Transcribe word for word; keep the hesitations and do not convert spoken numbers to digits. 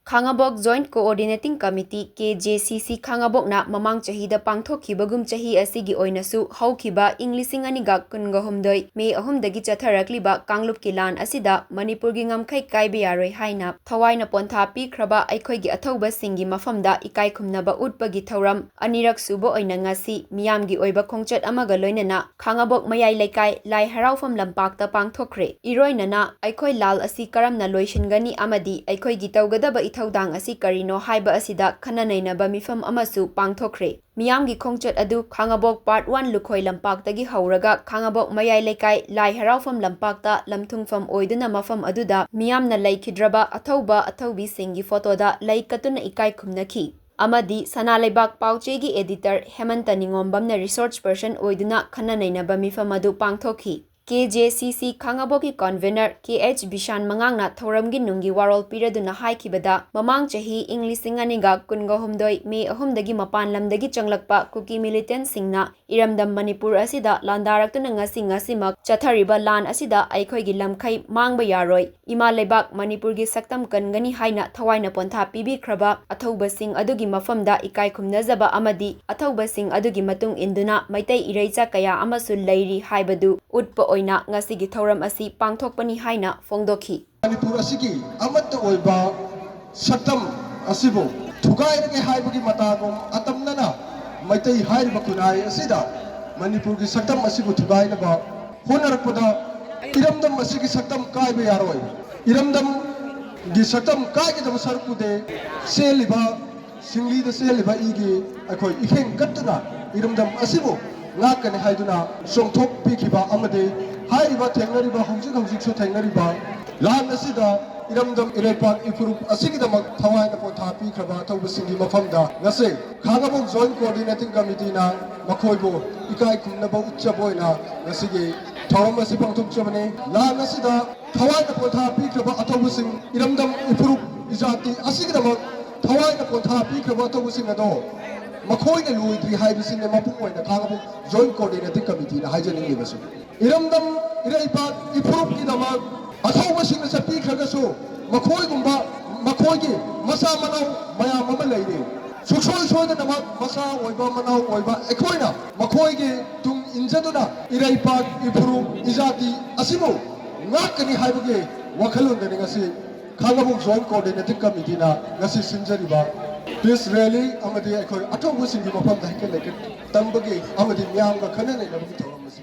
ꯈꯥꯉꯕꯣꯛ Joint Coordinating Committee, K J C C ꯈꯥꯉꯕꯣꯛꯅ ꯃꯃꯥꯡ ꯆꯍꯤꯗ ꯄꯥꯡꯊꯣꯛꯈꯤꯕꯒꯨꯝ ꯆꯍꯤ ꯑꯁꯤꯒꯤ ꯑꯣꯏꯅꯁꯨ ꯍꯧꯈꯤꯕ ꯏꯪ ꯂꯤꯁꯤꯡ ꯑꯅꯤꯒ ꯀꯨꯟꯒ ꯍꯨꯝꯗꯣꯏ May ꯑꯍꯨꯝꯗꯒꯤ ꯆꯠꯊꯔꯛꯂꯤꯕ ꯀꯥꯡꯂꯨꯞꯀꯤ ꯂꯥꯟ ꯑꯁꯤꯗ ꯃꯅꯤꯄꯨꯔꯒꯤ ꯉꯝꯈꯩ ꯀꯥꯏꯕ ꯌꯥꯔꯣꯏ ꯍꯥꯏꯅ ꯊꯋꯥꯏꯅ ꯄꯣꯟꯊꯥ ꯄꯤꯈ꯭ꯔꯕ ꯑꯩꯈꯣꯏꯒꯤ ꯑꯊꯧꯕꯁꯤꯡꯒꯤ ꯃꯐꯝꯗ ꯏꯀꯥꯏ ꯈꯨꯝꯅꯕ ꯎꯠꯄꯒꯤ ꯊꯧꯔꯝ ꯑꯅꯤꯔꯛ ꯁꯨꯕ ꯑꯣꯏꯅ ꯉꯁꯤ ꯃꯤꯌꯥꯝꯒꯤ ꯑꯣꯏꯕ ꯈꯣꯡꯆꯠ ꯑꯃꯒ ꯂꯣꯏꯅꯅ ꯈꯥꯉꯕꯣꯛ ꯃꯌꯥꯏ ꯂꯩꯀꯥꯏ ꯂꯥꯏ ꯍꯔꯥꯎꯐꯝ ꯂꯝꯄꯥꯛꯇ ꯄꯥꯡꯊꯣꯛꯈ꯭ꯔꯦ꯫ ꯏꯔꯣꯏꯅꯅ ꯑꯩꯈꯣꯏ ꯂꯥꯜ ꯑꯁꯤ ꯀꯔꯝꯅ ꯂꯣꯏꯁꯤꯟꯒꯅꯤ ꯑꯃꯗꯤ ꯑꯩꯈꯣꯏꯒꯤ ꯇꯧꯒꯗꯕ ꯏꯊꯧꯗꯥꯡ ꯑꯁꯤ ꯀꯔꯤꯅꯣ ꯍꯥꯏꯕ ꯑꯁꯤꯗ ꯈꯟꯅ ꯅꯩꯅꯕ ꯃꯤꯐꯝ ꯑꯃꯁꯨ ꯄꯥꯡꯊꯣꯛꯈ꯭ꯔꯦ꯫ ꯃꯤꯌꯥꯝꯒꯤ ꯈꯣꯡꯆꯠ ꯑꯗꯨ ꯈꯥꯉꯕꯣꯛ Part One ꯂꯨꯈꯣꯏ ꯂꯝꯄꯥꯛꯇꯒꯤ ꯍꯧꯔꯒ ꯈꯥꯉꯕꯣꯛ ꯃꯌꯥꯏ ꯂꯩꯀꯥꯏ ꯂꯥꯏ ꯍꯔꯥꯎꯐꯝ ꯂꯝꯄꯥꯛꯇ ꯂꯝꯊꯨꯡꯐꯝ ꯑꯣꯏꯗꯨꯅ ꯃꯐꯝ ꯑꯗꯨꯗ ꯃꯤꯌꯥꯝꯅ ꯂꯩꯈꯤꯗ꯭ꯔꯕ ꯑꯊꯧꯕ ꯑꯊꯧꯕꯤꯁꯤꯡꯒꯤ ꯐꯣꯇꯣꯗ ꯂꯩ ꯀꯠꯇꯨꯅ ꯏꯀꯥꯏ ꯈꯨꯝꯅꯈꯤ꯫ ꯑꯃꯗꯤ ꯁꯅꯥ ꯂꯩꯕꯥꯛ ꯄꯥꯎꯆꯦꯒꯤ editor ꯍꯦꯃꯟꯇ ꯅꯤꯉꯣꯝꯕꯝꯅ resource person ꯑꯣꯏꯗꯨꯅ ꯈꯟꯅ ꯅꯩꯅꯕ ꯃꯤꯐꯝ ꯑꯗꯨ ꯄꯥꯡꯊꯣꯛꯈꯤ꯫ K J C C ꯈꯥꯉꯕꯣꯛꯀꯤ convener K H ꯕꯤꯁꯥꯟ ꯃꯉꯥꯡꯅ ꯊꯧꯔꯝꯒꯤ ꯅꯨꯡꯒꯤ ꯋꯥꯔꯣꯜ ꯄꯤꯔꯗꯨꯅ ꯍꯥꯏꯈꯤꯕꯗ, ꯃꯃꯥꯡ ꯆꯍꯤ ꯏꯪ ꯂꯤꯁꯤꯡ ꯑꯅꯤꯒ ꯀꯨꯟꯒ ꯍꯨꯝꯗꯣꯏ May ꯑꯍꯨꯝꯗꯒꯤ ꯃꯄꯥꯟ ꯂꯝꯗꯒꯤ ꯆꯪꯂꯛꯄ ꯀꯨꯀꯤ militantꯁꯤꯡꯅ ꯏꯔꯝꯗꯝ ꯃꯅꯤꯄꯨꯔ ꯑꯁꯤꯗ ꯂꯥꯟꯗꯥꯔꯛꯇꯨꯅ ꯉꯁꯤ ꯉꯁꯤꯃꯛ ꯆꯠꯊꯔꯤꯕ ꯂꯥꯟ ꯑꯁꯤꯗ ꯑꯩꯈꯣꯏꯒꯤ ꯂꯝꯈꯩ ꯃꯥꯡꯕ ꯌꯥꯔꯣꯏ, ꯏꯃꯥ ꯂꯩꯕꯥꯛ ꯃꯅꯤꯄꯨꯔꯒꯤ ꯁꯛꯇꯝ ꯀꯟꯒꯅꯤ ꯍꯥꯏꯅ ꯊꯋꯥꯏꯅ ꯄꯣꯟꯊꯥ ꯄꯤꯕꯤꯈ꯭ꯔꯕ ꯑꯊꯧꯕꯁꯤꯡ ꯑꯗꯨꯒꯤ ꯃꯐꯝꯗ ꯏꯀꯥꯏ ꯈꯨꯝꯅꯖꯕ ꯑꯃꯗꯤ ꯑꯊꯧꯕꯁꯤꯡ ꯑꯗꯨꯒꯤ ꯃꯇꯨꯡ ꯏꯟꯗꯨꯅ ꯃꯩꯇꯩ ꯏꯔꯩꯆꯥ ꯀꯌꯥ ꯑꯃꯁꯨ ꯂꯩꯔꯤ ꯍꯥꯏꯕꯗꯨ ꯎꯠꯄ ꯑꯣꯏꯅ ꯉꯁꯤꯒꯤ ꯊꯧꯔꯝ ꯑꯁꯤ ꯄꯥꯡꯊꯣꯛꯄꯅꯤ ꯍꯥꯏꯅ ꯐꯣꯡꯗꯣꯛꯈꯤ꯫ ꯃꯅꯤꯄꯨꯔ ꯑꯁꯤꯒꯤ ꯑꯃꯠꯇ ꯑꯣꯏꯕ ꯁꯛꯇꯝ ꯑꯁꯤꯕꯨ ꯊꯨꯒꯥꯏꯔꯒꯦ ꯍꯥꯏꯕꯒꯤ ꯃꯇꯥꯒꯨꯝ ꯑꯇꯝꯅꯅ ꯃꯩꯇꯩ ꯍꯥꯏꯔꯤꯕ ꯈꯨꯟꯅꯥꯏ ꯑꯁꯤꯗ ꯃꯅꯤꯄꯨꯔꯒꯤ ꯁꯛꯇꯝ ꯑꯁꯤꯕꯨ ꯊꯨꯒꯥꯏꯅꯕ ꯍꯣꯠꯅꯔꯛꯄꯗ ꯏꯔꯝꯗꯝ ꯑꯁꯤꯒꯤ ꯁꯛꯇꯝ ꯀꯥꯏꯕ ꯌꯥꯔꯣꯏ꯫ ꯏꯔꯝꯗꯝꯒꯤ ꯁꯛꯇꯝ ꯀꯥꯏꯒꯗꯕ ꯁꯔꯨꯛꯄꯨꯗꯤ ꯆꯦꯜꯂꯤꯕ ꯁꯤꯡꯂꯤꯗ ꯆꯦꯜꯂꯤꯕ ꯏꯒꯤ ꯑꯩꯈꯣꯏ ꯏꯈꯦꯡ ꯀꯠꯇꯨꯅ ꯏꯔꯝꯗꯝ ꯑꯁꯤꯕꯨ ꯉꯥꯛꯀꯅꯤ ꯍꯥꯏꯗꯨꯅ ꯆꯣꯡꯊꯣꯛꯄꯤꯈꯤꯕ ꯑꯃꯗꯤ ꯍꯥꯏꯔꯤꯕ ꯊꯦꯡꯅꯔꯤꯕ ꯍꯧꯖꯤꯛ ꯍꯧꯖꯤꯛꯁꯨ ꯊꯦꯡꯅꯔꯤꯕ ꯂꯥꯟ ꯑꯁꯤꯗ ꯏꯔꯝꯗꯝ ꯏꯔꯩꯄꯥꯛ ꯏꯐꯨꯔꯨꯞ ꯑꯁꯤꯒꯤꯗꯃꯛ ꯊꯋꯥꯏꯅ ꯄꯣꯟꯊꯥ ꯄꯤꯈ꯭ꯔꯕ ꯑꯊꯧꯕꯁꯤꯡꯒꯤ ꯃꯐꯝꯗ ꯉꯁꯤ ꯈꯥꯉꯕꯣꯛ Joint Coordinating Committeeꯅ ꯃꯈꯣꯏꯕꯨ ꯏꯀꯥꯏ ꯈꯨꯝꯅꯕ ꯎꯠꯆꯕ ꯑꯣꯏꯅ ꯉꯁꯤꯒꯤ ꯊꯧꯔꯝ ꯑꯁꯤ ꯄꯥꯡꯊꯣꯛꯆꯕꯅꯤ꯫ ꯂꯥꯟ ꯑꯁꯤꯗ ꯊꯋꯥꯏꯅ ꯄꯣꯟꯊꯥ ꯄꯤꯈ꯭ꯔꯕ ꯑꯊꯧꯕꯁꯤꯡ, ꯏꯔꯝꯗꯝ ꯏꯐꯨꯔꯨꯞ ꯏꯖꯥꯇꯤ ꯑꯁꯤꯒꯤꯗꯃꯛ ꯊꯋꯥꯏꯅ ꯄꯣꯟꯊꯥ ꯄꯤꯈ꯭ꯔꯕ ꯑꯊꯧꯕꯁꯤꯡ ꯑꯗꯣ ꯃꯈꯣꯏꯅ ꯂꯣꯏꯗ꯭ꯔꯤ ꯍꯥꯏꯕꯁꯤꯅꯦ ꯃꯄꯨꯡ ꯑꯣꯏꯅ ꯈꯥꯡꯉꯕꯣꯛ Joint Coordinating Committeeꯅ ꯍꯥꯏꯖꯅꯤꯡꯂꯤꯕꯁꯤ꯫ ꯏꯔꯝꯗꯝ ꯏꯔꯩꯄꯥꯛ ꯏꯐꯨꯔꯨꯞꯀꯤꯗꯃꯛ ꯑꯊꯧꯕꯁꯤꯡꯅ ꯆꯠꯄꯤꯈ꯭ꯔꯒꯁꯨ, ꯃꯈꯣꯏꯒꯨꯝꯕ ꯃꯈꯣꯏꯒꯤ ꯃꯆꯥ ꯃꯅꯥꯎ ꯃꯌꯥꯝ ꯑꯃ ꯂꯩꯔꯤ꯫ ꯁꯨꯡꯁꯣꯏ ꯁꯣꯏꯗꯅꯃꯛ ꯃꯆꯥ ꯑꯣꯏꯕ ꯃꯅꯥꯎ ꯑꯣꯏꯕ ꯑꯩꯈꯣꯏꯅ ꯃꯈꯣꯏꯒꯤ ꯇꯨꯡ ꯏꯟꯖꯗꯨꯅ ꯏꯔꯩꯄꯥꯛ ꯏꯐꯨꯔꯨꯞ ꯏꯖꯥꯇꯤ ꯑꯁꯤꯕꯨ ꯉꯥꯛꯀꯅꯤ ꯍꯥꯏꯕꯒꯤ ꯋꯥꯈꯜꯂꯣꯟꯗꯅꯤ ꯉꯁꯤ ꯈꯥꯡꯉꯕꯣꯛ Joint Coordinating Committeeꯅ ꯉꯁꯤ ꯁꯤꯟꯖꯔꯤꯕ peace rally ꯑꯃꯗꯤ ꯑꯩꯈꯣꯏ ꯑꯊꯧꯕꯁꯤꯡꯒꯤ ꯃꯐꯝꯗ ꯍꯩꯀꯠ ꯂꯩꯀꯠ ꯇꯝꯕꯒꯤ ꯑꯃꯗꯤ ꯃꯤꯌꯥꯝꯒ ꯈꯟꯅ ꯅꯩꯅꯕꯒꯤ ꯊꯧꯔꯝ ꯑꯁꯤ